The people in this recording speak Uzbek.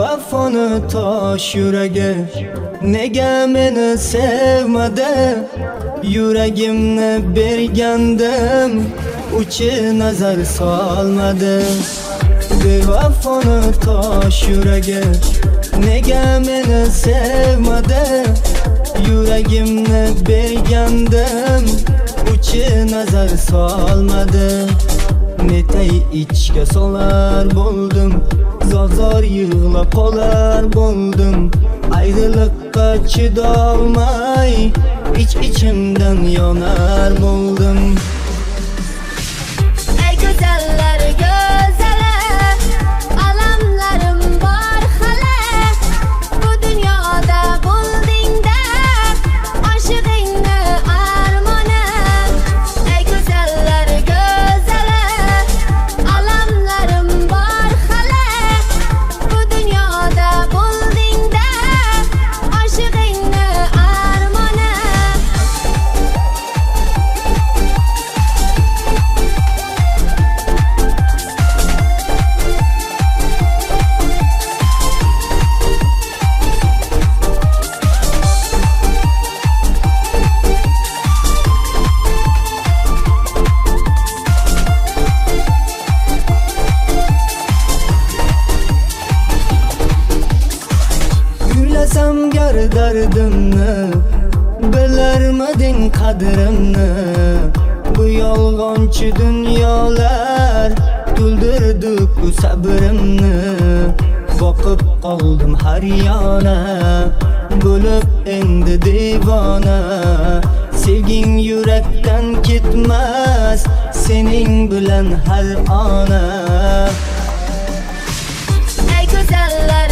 Bevafoni tosh yuragi nega meni sevmadi? Yuragimni bergandim, uchi nazar solmadi. Bevafoni tosh yuragi nega meni sevmadi? Yuragimni bergandim, uchi nazar solmadi. Netay ichga solar bo'ldim, zor-zor yig'lab qolar bo'ldim. Ayriliqqa chidolmay ich ichimdan yonar bo'ldim. Ey go'zallar go'zali, alamlarim bor hali. Bu dunyoda bo'ldingda oshig'ingni armoni. Ey go'zallar go'zali, alamlarim bor hali. Bu dunyoda bo'ldingda oshig'ingni armoni. Kuylasam gar dardimni, bilarmiding qadrimni? Bu yolg'onchi dunyolar to'ldirdi ku sabrimni. Boqib qoldim har yona, bo'lib endi devona. Sevging yurakdan ketmas, sening bilan har ona. Ey go'zallar